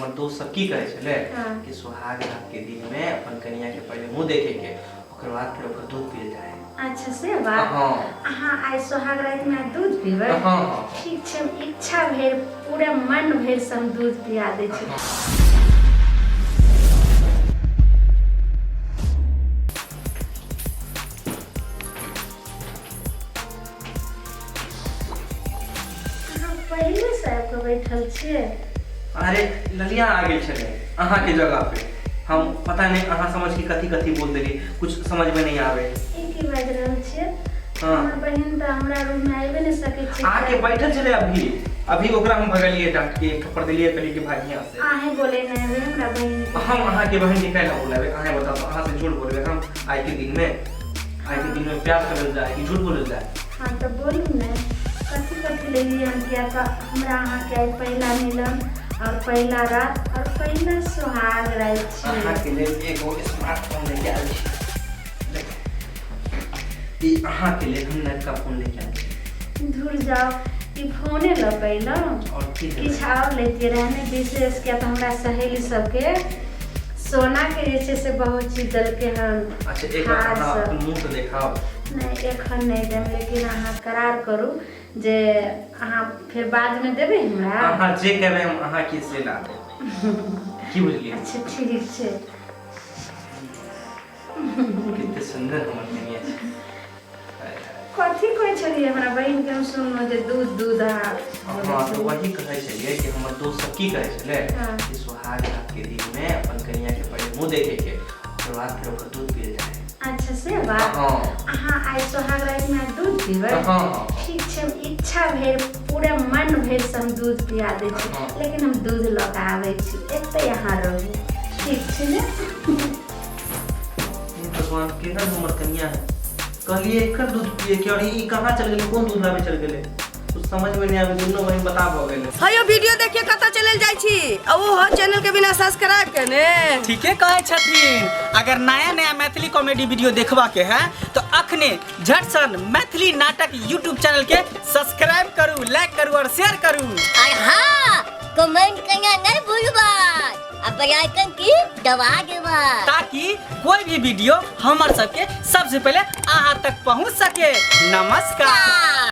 हमर दोस्त सब की कहै छलै हाँ। कि सुहाग रात के दिन में अपन कनिया के पहले मुंह देखे के ओकर बाद फिर ओकर दूध पियल जाए। अच्छा से बात। हाँ। अहाँ आइ सोहाग रातिमे दूध पीबै? हाँ हाँ। ठीक छै, हम इच्छा भरि पूरा मन भरि से हम दूध पिया दै छी। अहाँ पहिले से आबि कऽ बैठल छियै? अरे ललिया आ गेल छलै अहाँके जगह पे, हम पता नहीं अहाँ समझ के कथी कथी बोल देली, कुछ समझ में नहीं आवे। ई की बाजि रहल छियै? हाँ। हमर बहिन तऽ हमरा रूम मे आबि नहि सकै छै। आके बैठल छलै अभी अभी, ओकरा हम भगलिए डांट के, एक थप्पड़ देलिए, कहलिए कि भाग यहाँ से। अहें बोले नहि हेबै हमरा बहिन के। हम अहाँके बहन के कैला बोलाबे? अहें बताओ तो, अहाँ से झूठ बोलबे हम आइ के दिन में? आइ के दिन में प्यार करल जाए कि झूठ बोलल जाए? हाँ तऽ बोलू ने, कथी कथी लेलियै हम? किया तऽ हमरा अहाँके आइ पहिला मिलन और पहिला रात और पहिला सुहाग राति छै। अहाँके लेल एगो स्मार्टफोन लेके आयल छी। देखू, ई अहाँके लेल हम नयका फोन लेके आयल छी। धुर जाओ, ई फोने लऽ कऽ अयलहुँ? और की लेबै? किछु आओर लैतियै रहए ने विशेष, किया तऽ हमरा सहेली सबके सोनाके जे छै से बहुत चीज देलकै हन। अच्छा, एक बार हार अहाँ सब। अपन मुँह तऽ देखाउ। नहि, एखन नहि देब, लेकिन अहाँ करार करू जे अहाँ फेर बादमे देबै हमरा। अहाँ जे कहबै हम अहाँके से ला देब, की बुझलियै? अच्छा ठीक छै। कते सुन्दर हमर कनिया छै। कथी कहै छलियै हमरा बहिनके? हम सुनलहुँ जे दूध दूध अहाँ बोलै हाँ, तऽ छलियै। वही कहै छलियै कि हमर दोस्त सब की कहै छलै हाँ। कि सुहाग रात के दिन में अपन कनिया के पहले मुँह देखे के ओकर बाद फिर ओकर दूध पियल जाए। अच्छा से बात। हाँ। अहाँ आइ सोहाग रातिमे दूध पीबै? हाँ हाँ। ठीक छै, हम इच्छा भरि पूरा मन भरि से हम दूध पिया दै छी। हाँ। लेकिन हम दूध लऽ कऽ आबै छी, एतै अहाँ रहू, ठीक छै ने? हे भगवान, केहन हमर कनिया है! कहलिए एकर दूध पिए के और ई कहाँ चल गेलै, कोन दूध लाबे चल गेलै, कुछ समझ में नहीं आवे। दुनू बहिन बता भऽ गेलै। हयो, वीडियो देखिए कतऽ चलल जाइ छी आ ओहो चैनल के बिना सब्सक्राइब केने? ठीके कहै छथिन। अगर नया नया मैथिली कॉमेडी वीडियो देखबा के है तो अखने झटसन मैथिली नाटक यूट्यूब चैनल के सब्सक्राइब करू, लाइक करू और शेयर करू। और हाँ, कमेंट करना नहीं भूलबा आ बेल आइकन की दबा देबा, ताकि कोई भी वीडियो हमर सबके सबसे पहले अहाँ तक पहुँच सके। नमस्कार।